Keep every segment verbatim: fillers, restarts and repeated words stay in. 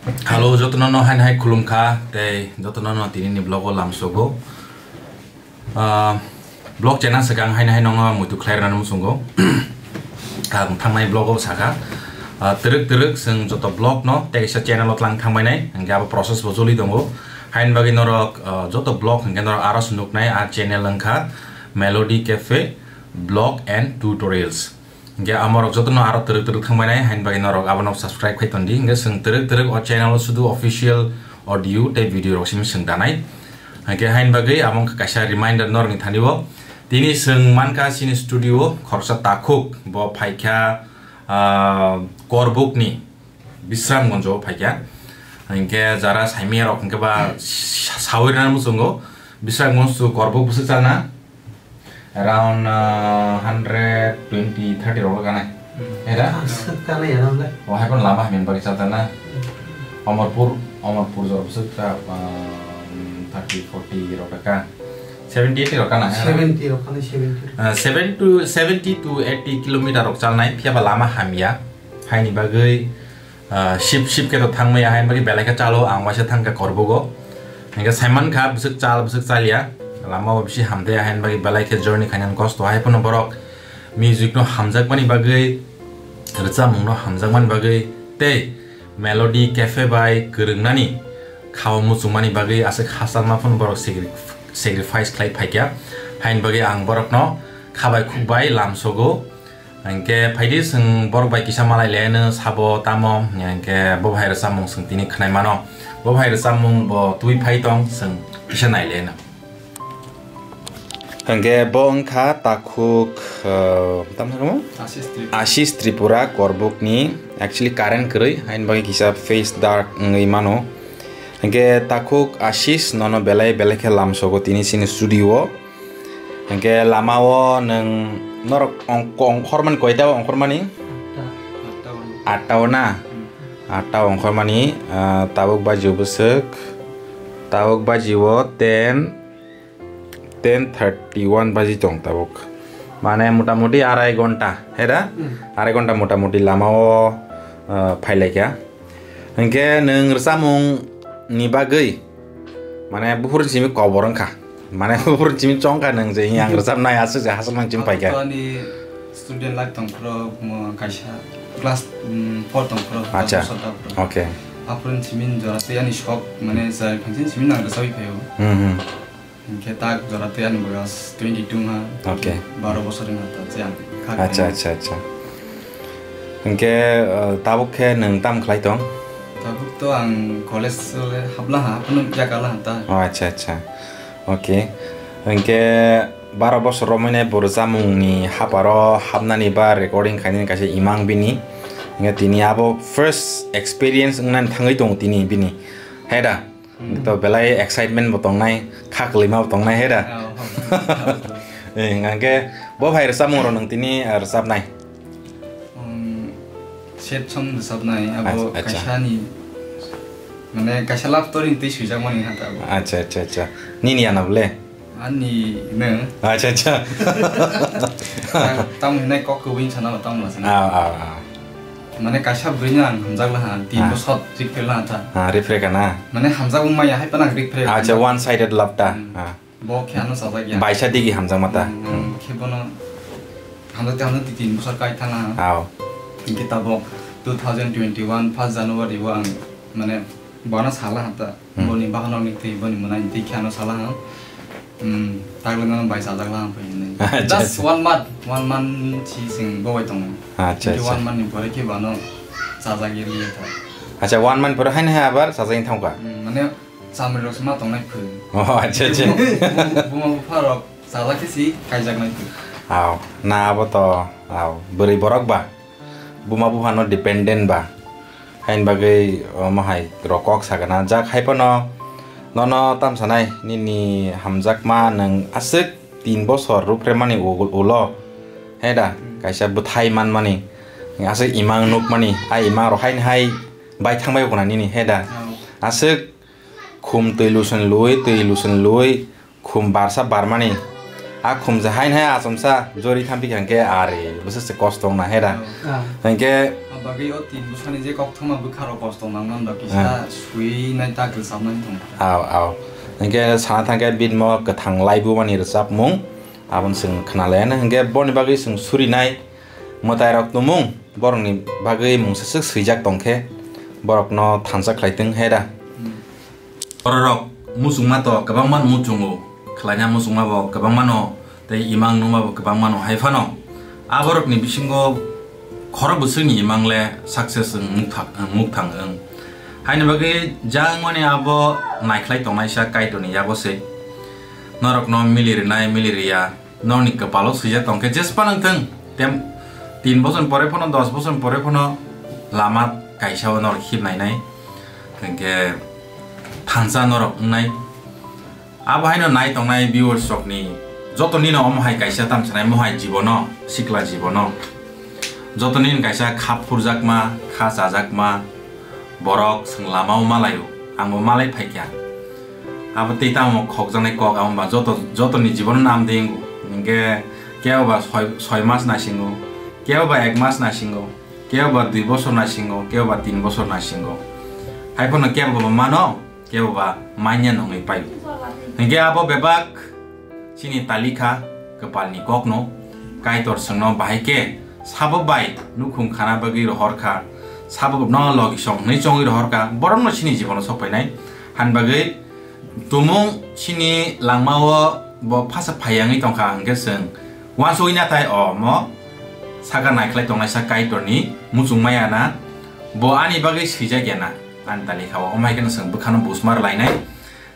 Hello, jotono no hain hai khulumkha, tei jotono no tini ni vlog o lamsogo. Ah, vlog channel swkang hain hai nongno muitu khlai rwna muchungo. Ang thangnai vlog o sakha. Ah, twrwk twrwk chwng joto vlog no tei kaisa channel o tlang thangbai nai, hingke abo process bo choli tongo. Hain bagwi norok, ah, joto vlog hingke norok aro se nuknai a channel wngkha Melody Cafe Vlog and Tutorials. Hingke amorok jotono aro twrwk twrwk thangbai nai, hain bagwi norok abono subscribe khai tondi. Hingke chwng twrwk twrwk o channel o sudu official audio tei video rok simi chwng danai. Hingke hain bagwi amo wngkha kaisa reminder norokni thani o. Tini chwng mankha chini studio o khoroksa takhuk, bo phaikha, ah, Korbukni Bisramganj o phaikha. Hingke jara saimiyarok hingke ba sa-, sawi rwna muchungo. Bisramganj to Korbuk bwswk chalna? Around, uh, hundred twenty, thirty rok kanai. Hmm. Era? Aswk kanai ya nang le. O hai pon lama hamya bagwi chalta na. Omorpur, Omorpur jor bwswk ka, um, thirty, forty rok ka. Seventy, eighty rok kana, era? Seventy rok kana, seventy rok. Uh, seven to, seventy to eighty kilometer rok chalnai, phiya ba lama hamya. Haini bagwi, ah, sip sip khe to thangmaya, haini bagwi belai khe chalo, ang waisa thangkha Korbugo. Hingkhe saimankha bwswk chal, bwswk chalya. Lama o bisi hamde, haini bagwi belai khe journey khainani kosto. Hai phano borok music no hamjakmani bagwi, rwchapmung no hamjakmani bagwi, tei Melody Cafe bai kwrwngnani khao muchungmani bagwi aswk hachal ma phano borok sagri-, sacrifice khlai phaikha. Haini bagwi ang borokno khabai khukbai lamsogo. Hingke phaidi chwng borok bai kisa malai leno sabo tamo, hingke bo hai rwchapmung chwng tini khwnai mano. Bo hai rwchapmung bo twi phai tong chwng kisa nai leno. Hingke bo wngkha takhuk, eh, tamo sakamo? Ashish Tripura. Ashish Tripura Korbukni actually current kwrwi, haini bagwi kisa face dark wngwi mano. Hingke takhuk Ashish nono belai belai khe lamsogo tini chini studio o. Hingke lama o nwng norok ong-, ongkhormani koita o ongkhormani? Atta. Atta o na? Hmm. Atta o ongkhormani, ah, tabuk baji o bwswk, tabuk baji o ten, ten thirty one baji tong tabuk. Mane motamuti arai gonta, he da? Hmm. Arai gonta motamuti lama o, ah, phailaikha. Hingke nwng rwchapmung ni bagwi, mane, buphurni simi kobor wngkha. Mane, buphurni simi chongkha nwng je, "Ang rwchapnai," aswk je hachal nang chim paikha. Ani student life tongphuru, mo kaisa class, mm, four tongphuru, Acha. Dosbosor tongphuru. Okay. Aphuruni simi jora tei ani sok, mane, jai phansin simi nang rwchapwi phaio. Hmm, hmm. Hingke tak jora tei ani boyos twenty two wngha. Okay. Baro bosor wngha ta, je ang kha Acha, khainai. Acha, acha. Hingke, uh, tabuk khe nwng tam khlai tong? Tabuk to ang college le habla ha, phano yakala ha ta. Oh, acha, acha. Okay. Hingke baro bosor romwi nai bo rwchapmung ni haparo hapnani ba recording khainani kaisa imang bini. Hingke tini abo first experience wngnani thangwi tongo tini bini. Hai da? Hmm. To belai excitement bo tongnai, kha kwlwima bo tongnai, he da? Oh, oh, oh. Eh, hingkhe bo hai rwchapmung rok nwng tini, ah, rwchapnai? Um, sad song rwchapnai, abo Acha, acha. Kaisa ni, mane, kaisa love story ni twi swijak mani ha ta abo. Acha, acha, acha. Nini yana bole? Ani no. Acha, acha. Tamo hinai kok kubui sana tamo sana. Ah, ah, ah. Mane kaisa bwrwino ang hamjak laha, tin Ah. bosor ripre laha ta. Ah, ripre kana? Mane hamjak wngmaya hai phano ang ripre. Acha, one sided love ta. Hmm. Ah. Bo khe ano sajak ya. Baisa digi hamjakma ta. Hmm, Hmm. Khe bono hamjak te hamjak te tin bosor kai thang laha. Ao. Hingke tabok two thousand twenty-one first January o ang mane bono sala ha ta. Hmm. Boni bahanok ni twi boni mwnai twi khe ano sala ha. Hmm, tagle nang bai sajak laha phai hinwi. Acha, Just acha. One month, one month si sing bo bai tongo. Acha, Hingke acha. One month ni pore khe bono sajak ye liya ta. Acha, one month pore haino hai abar sajak thangkha? Hmm, mane chamri rok se ma tongnai phai. Oh, acha, acha. Buma bupha rok sajak khe si kaijaknai phai. Ao, na abo to, ao, bwrwi borok ba? Buma buphano dependent ba, haini bagwi omo hai rok kok sagana jak hai phano nono tam sanai nini hamjakma nwng aswk tin bosor rupremani u-, ulo, he da, Hmm. kaisa bwthai manmani, aswk imang nukmani, a imang rok haini hai bai thangbai khuna nini, he da, Oh. aswk khum twi luson lui, twi luson lui, khum barsa barmani, A khumsa hain hai achomsa jori thampikha hwnkhe ari bwswk se kosto wngna hai da. Ah. Hwnkhe Abagwi o tin bwsani je kokthoma bwkharo kosto nangnang da kisa Ah. swi nai ta kwchapnani thung. Aw, aw. Hwnkhe sana thangkhe bini mo kwthang laibumani rwchapmung aboni chwng khna laiya hwnkhe boni bagwi chwng surinai mwtairok tumung borokni bagwi mungsa swk swijak tongkhe borokno thansa khlai tong hai da. Hmm. Bororok muchungma to kwbangma muchungo, khlaina muchungma bo kwbangma no, tei imang nungma bo kwbangma no. Hai phano aborokni bisingo khorok bwswkni imang le success wng mukthang, wng mukthang wng. Haini bagwi jangmani abo naikhlai tongnaisa Kaitorni yago se norokno mili rwnai, mili rwya. Norokni kwpalo swijak tongkhe jespa nang thung, tem tin bosor pore phano, dos bosor pore phano lama kaisa o norok himnainai, hwnkhe thansa norok wngnai. Abo haino nai tongnai viewers rokni joto nino omo hai kaisa tamsanai mohai jibono, sikla jibono. Joto nini kaisa kha phurjakma, kha chajakma borok chwng lama o malaio, angbo malai phaikha. Abo tei tamo khokjaknai kok, abo ba joto, jotoni jibono nam de wngo. Hinkhe kebo ba soi, soi mas naisingo, kebo ba ek mas naisingo, kebo ba dui bosor naisingo, kebo ba tin bosor naisingo. Hai phano kebo ba mano, kebo ba manya nongwi pai. Hinkhe abo bebak chini talikha kwpalni kokno, Kaitor chwngno bahai khe sabo bai nukhung khana bagwi rohor kha, sabo no logisong hwnwi chongwi rohor kha, borokno chini jibono sok phainai. Hani bagwi tumung chini langmao bo phasa phai yangwi tongkha, hwnkhe chwng uansugwi nathai omo saka naikhlai tongnaisa Kaitorni muchung maya na, bo ani bagwi swijak ya na, ani talikha o. Omo hai kheno chwng bwkhano busmar lainai.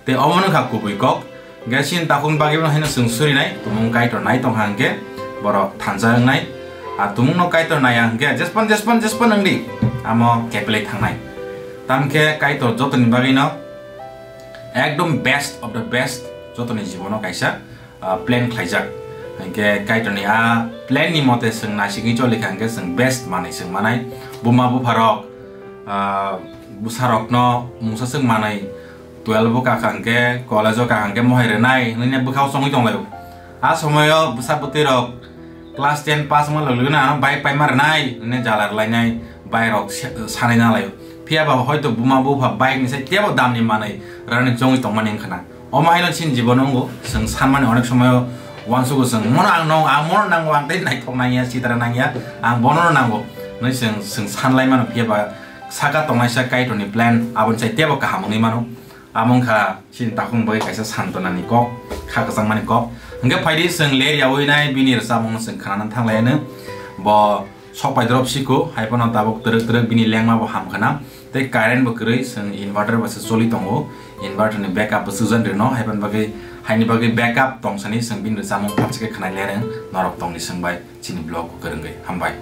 Tei omo wngkha kubui kok. Hwnkhe chini takhukni bagwi haino chwng surinai, tumung Kaitor nai tongkha hwnkhe borok thansa wngnai. A tumungno Kaitor naiya hwnkhe jespan, jespan, jespan wngdi, amo kepelai thangnai. Tamkhe Kaitor jotoni bagwino ekdom best of the best, jotoni jibono kaisa, ah, plan khlaijak. Hwnkhe Kaitorni a plan ni mote chwng naisigwi cholikha hwnkhe chwng best manwi chwng manai. Buma bupharok, ah, bwsarokno mungsa swk manwi twelve o kakha hwnkhe, college o kakha hwnkhe mohai rwnai hwnwi bwkhao chongwi tonglaio. A somoio bwsa bwtwi rok class ten pass wngma logi logi no ano bike paima rwnai hwnwi jala rwlainai, bike rok se-, sanai nalaio. Phiya ba hoito buma bupha bike ni sai tebo dam ni manwi rani chongwi tongmani wngkha na. Omo haino chini jibono wngo, chwng sanmani onek somoyo uansugo chwng, mono ang nong, ang mono nango, ang tei naithok nangya, sitra nangya, ang bono no nango hwnwi chwng, chwng sanlai mano. Phiya ba saka tongnaisa Kaitorni plan aboni sai tebo kaham wngwi mano. Amo wngkha chini takhukni bagwi kaisa santonani kok, kha kwchangmani kok. Hwnkhe phaidi chwng ler yaui nai bini rwchapmungno chwng khnana thanglai anw. Bo sok pai drop siko, hai phano tabuk twrwk twrwk bini lengma bo ham khna. Tei current bo kwrwi, chwng inverter bai se choli tongo. Inverter ni backup bo swkjan rwno, hai phano bagwi, haini bagwi backup tongsani chwng bini rwchapmung phatsa khe khnai lereng norok tongni chwng bai chini vlog bo kwrwngwi. Hambai.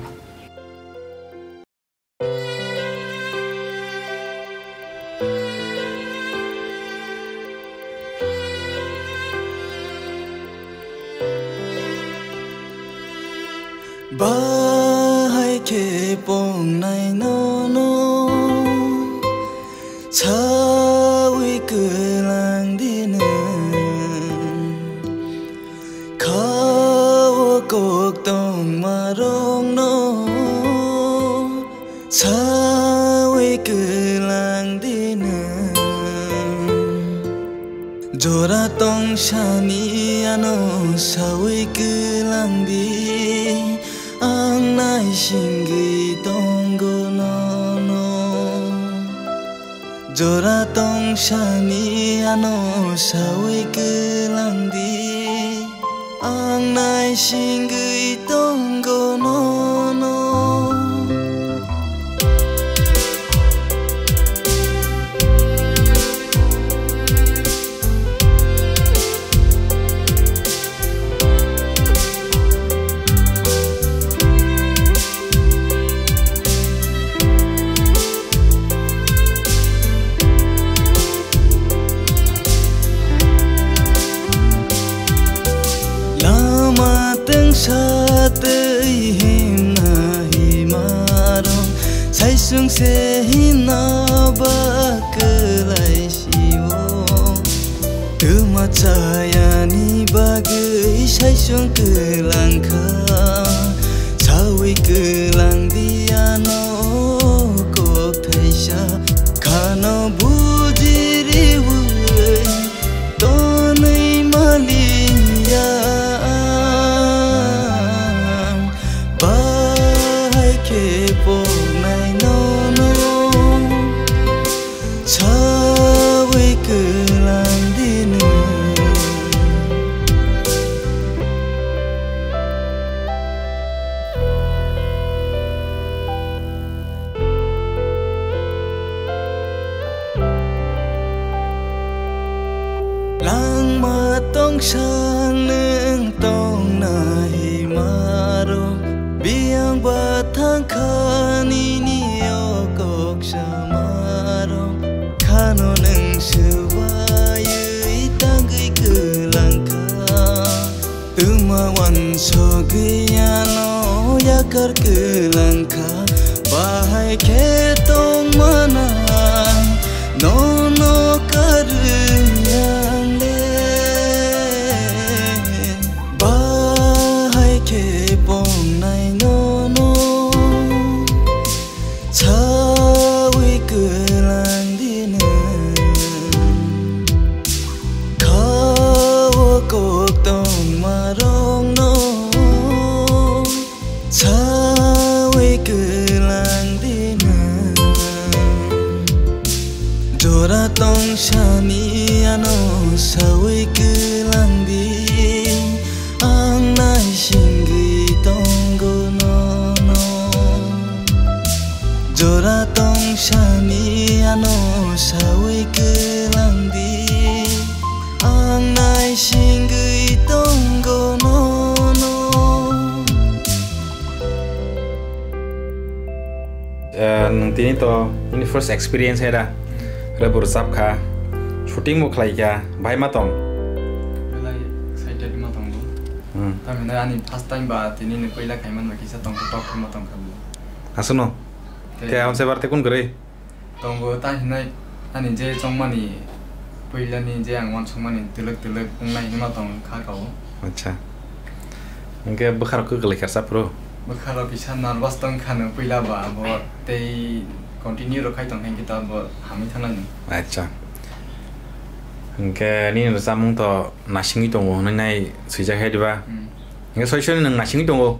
Bahai khe pongnai nono saui kwlang di nwng. Kha-o kok tongmarokno saui kwlang di nwng. Jora tongsani ano saui kwlang di, ang naisingwi tongo nono. Jora tongsani ano saui kwlang di, ang naisingwi tongo nono. Lama tengsa tei himna himarong, saisung se himna ba kwlai sio. Twma chayani bagwi Twi saisung kwlang kha, sawi kwlang di ano kok thaisa, khano buji riwi tonwi maliya ang. Bahai khe poknai nono sawi kwlang di nwng. Langma tongsa nwng tongna himaro, biyang ba thangkha nini o kok samaro, khano nwng swbaywi tangwi kwlang kha. Twma wansogwi ano yakar kwlang kha, bahai khe tongmana nono karwi ang le. Bahai khe pongnai nono sawi kwlang di nwng. Kha-o kok tongmarokno sawi kwlang di nwng. Jora tongsani ano sawi kwlang di. Ang naisingwi tongo nono. Jora tongsani ano sawi kwlang di. Ang naisingwi tongo nono. Eh, nwng tini to nini first experience hai da? Re bo rwchap kha, shooting bo khlai kha, bahai ma tong? Belai excited ma tongo. Hmm. Tamhinai ani first time ba tini ni puila khai man ba kisa tong tok ma tong kha bo. Aswkno? Te. Te ang se bar te kun kwrwi? Tongo ta hinai ani je chongmani puilani je ang wansukmani twlwk twlwk wngnai hinwi ma tong kha kao. Acha. Hwnkhe bwkharok kwklai kha saphuru? Bwkharok kisa nervous tong kha no puila ba abo tei continue rw khai tong kha hwnkhe ta bo hamwi thangnai no. Acha. Hwnkhe nini rwchapmung to nasingwi tongo hwnwi nai swijak hai diba? Hmm. Hwnkhe soi soi nwng nasingwi tongo?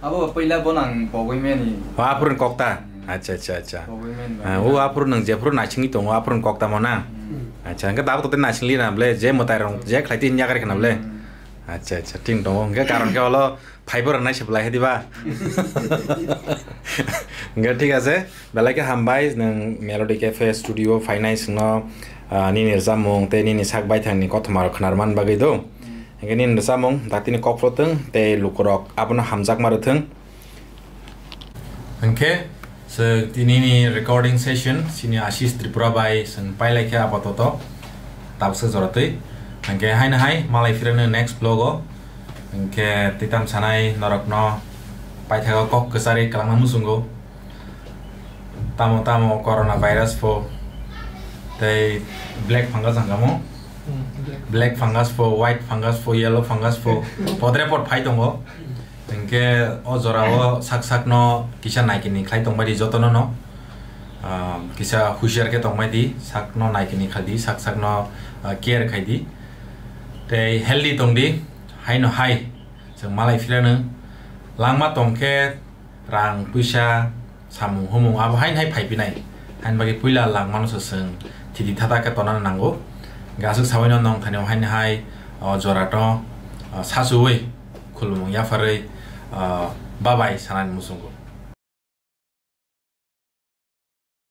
Abo puila bo nang pogwi mani. O aphuru ni kokta. Hmm. Acha, acha, acha. Pogwi mani. Ah, o aphuru nwng jephuru nasingwi tongo, aphuru ni kokta mo na? Hmm. Acha, hwnkhe tabuk to tei nasingli na ble, je mwtai rok je khlai twi yakar khna ble. Hmm. Acha, acha, thik tongo. Hwnkhe karon khe olo phaibo rwnai se belai hai diba? Hwnkhe thik ase, belai khe hambai nwng Melody Cafe Studio phainai chwngno, ah, nini rwchapmung tei nini sak baithangni kothoma rok khnar man bagwi do. Hmm. Hwnkhe nini rwchapmung daktini kokphuru thwng tei lukurok abono hamjakma rwthwng. Hwnkhe chwng tinini recording session chini Ashish Tripura bai chwng pailaikha apatoto tabuksa joratwi. Hwnkhe haino hai malai phirano next vlog o. Hwnkhe twitam sanai norokno paithago kok kwcharwi kwlangma muchungo. Tamo tamo corona virus pho tei black fungus hwnkha mo. Hmm, black. Black fungus pho, white fungus pho, yellow fungus pho podre pod phai tongo. Hmm. Hwnkhe o jorao sak sakno kisa naikini khlai tongbai di jotono no. Ah, kisa husiar khe tongbai di, sakno naikini khlai di, sak sakno, ah, care khai di. Tei healthy tong di, haino hai chwng malai phirano langma tong khe rang puisa samung humung abo haino hai phai phinai. Haini bagwi puila langmano se chwng thidi thata khe tonana nango. Hwnkhe aswk sabaino nongthani haino hai, o, jorato, o, sachuwi khulumung yapharwi, o, babai sanani muchungo.